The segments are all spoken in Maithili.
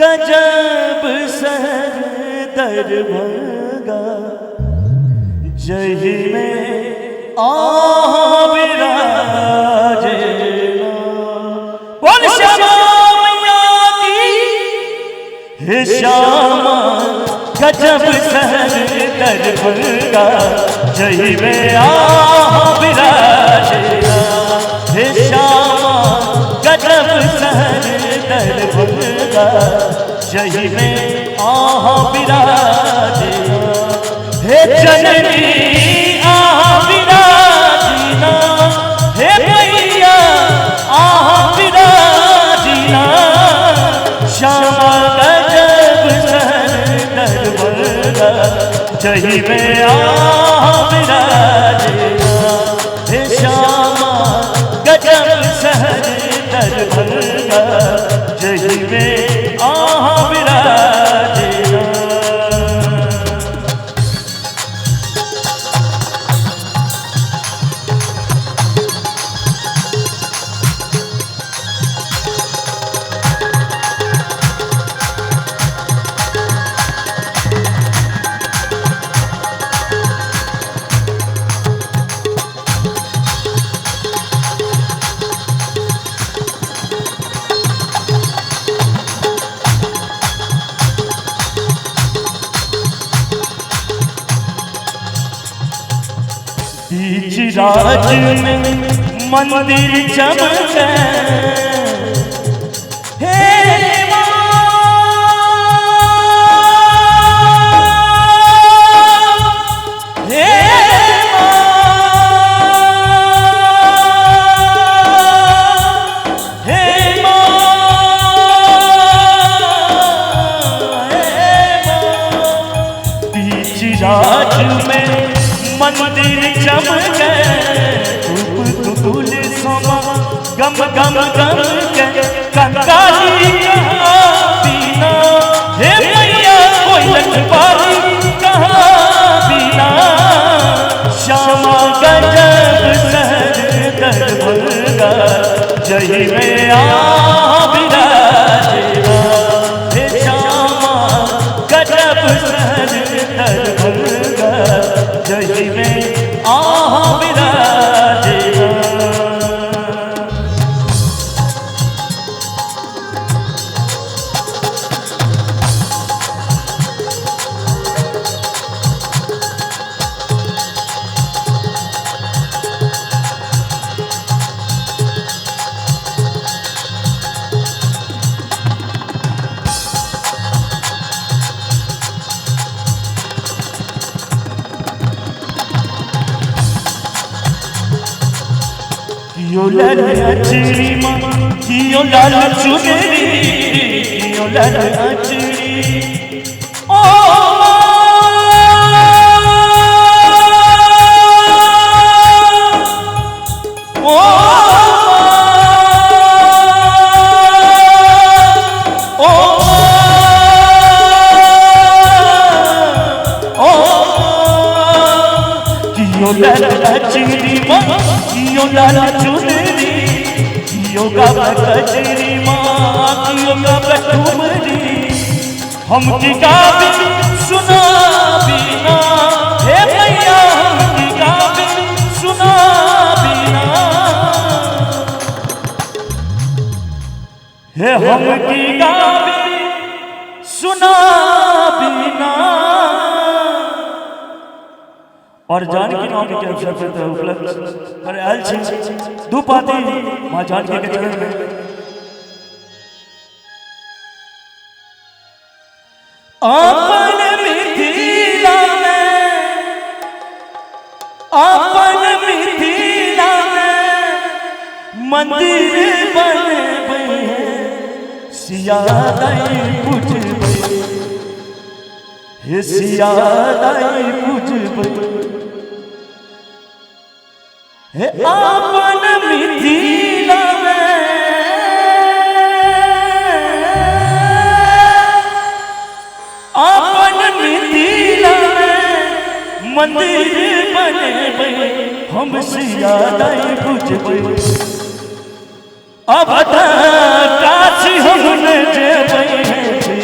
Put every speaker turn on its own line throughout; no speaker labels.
गजब शहर दरभंगा जही में आ विराजे बोल श्यामा मैया की। हे श्यामा गजब शहर दरभंगा जही में आ विराजे। हे श्यामा गजब शहर दरभंगा जही में आ विराजे। हे जननी आ विराजीना, हे मैया आ विराजीना। श्यामा गजब शहर दरभंगा जही में आ विराजीना। हे श्यामा गजब शहर दरभंगा जही में आ विराजीना। बीच राज में मंदिर चमके, हे मां, हे मां, हे मां, हे मां। बीच राज में मंदिर चमके, धूप धूल समा गम गम गम के कंगाली कहाँ बीना। हे मैया कोई लखवारी कहाँ बीना। श्यामा गजब शहर दरभंगा जही में आ विराजेना। हे श्यामा गजब शहर दरभंगा जही में आ विराजेना। कियो लाल अचरी माँ, कियो लाल चुनरी, कियो लाल अचरी। ओ माँ, ओ माँ, ओ माँ, ओ माँ। कियो लाल अचरी माँ, कियो लाल चुनरी, कियो गावा कजरी माँ, कियो गावा ठुमरी। हम की गाबी सुना बीना, हे मैया हम की गाबी सुना बीना। हे हम की गाबी सुना बीना। और जानकी नवमी के अवसर पर तो उपलब्ध पर आयल छी दू पाती माँ जानकी के चरण में। अपन मिथिला में, अपन मिथिला में मंदिर बनबै सिया दाई पूजबै, हे सिया दाई पूजबै। हे अपन मिथिला में, अपन मिथिला में मंदिर बनेबै हम सिया दाई पूजबै। अब काशी हम न जेबै।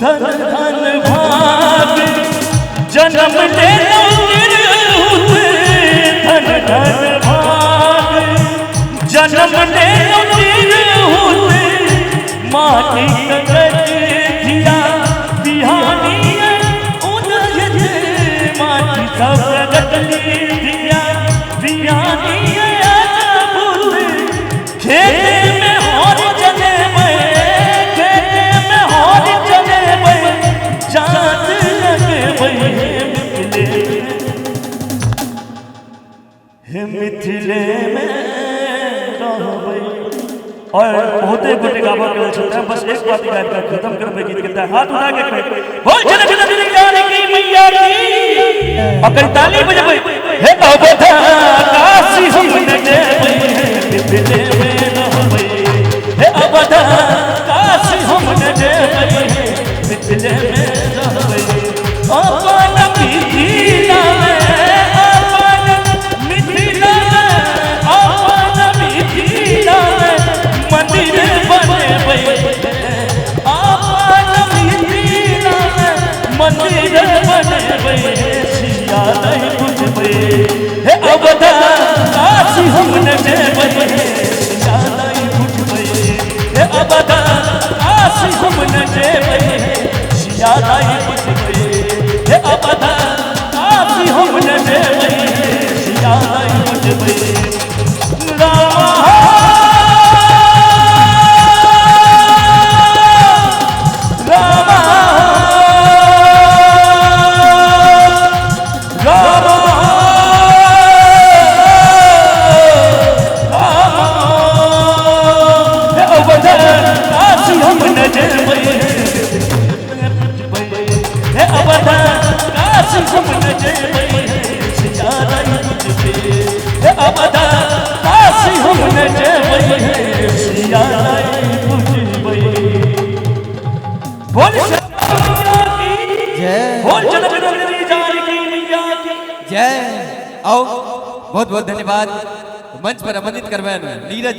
धन धन भाग जन्म लेलहुँ तिरहुत, धन धन भाग जन्म लेलहुँ तिरहुत, माटी कगज धिया बिहानी उदयत, माटी सब गटली धिया बिहानी अद्भुत। खेत में हर चलेबै, खेत में हर चलेबै, जात लगबै हे मिथिले, हे मिथिले में रहबै। और बहुते गोटे गाबऽ के छै, तैं बस एक बात गाबि कऽ खत्म करबै गीत के, तैं हाथ उठा के कहबै बोल जनक नंदिनी जानकी मैया की, अकर ताली बजबै। हे अवध काशी हम न जेबै, हे मिथिले में रहबै, हे अवध काशी हम न जेबै, हे मिथिले में रहबै। अपन मिथिला में, अपन मिथिला में, अपन मिथिला में मंदिर बनेबै, अपन मिथिला में मंदिर बनेबै, सिया नहीं बुझबै, हे अवध काशी हम न जेबै, सिया नहीं बुझबै, हे अवध काशी हम न जेबै, सिया नहीं बुझबै, हे अवध काशी हम न जेबै, सिया नहीं बुझबै। रामा रामा रामा रामा, हे अवध काशी हम न जेबै, हे अवध काशी हम न जेबै, सिया नहीं बुझबै, हे अवध काशी हम न जेबै, सिया नहीं बुझबै। बोल मैया की
जय,
बोल जनक नंदिनी जानकी मैया की
जय। आओ बहुत बहुत धन्यवाद। मंच पर आमंत्रित करबनि नीरज।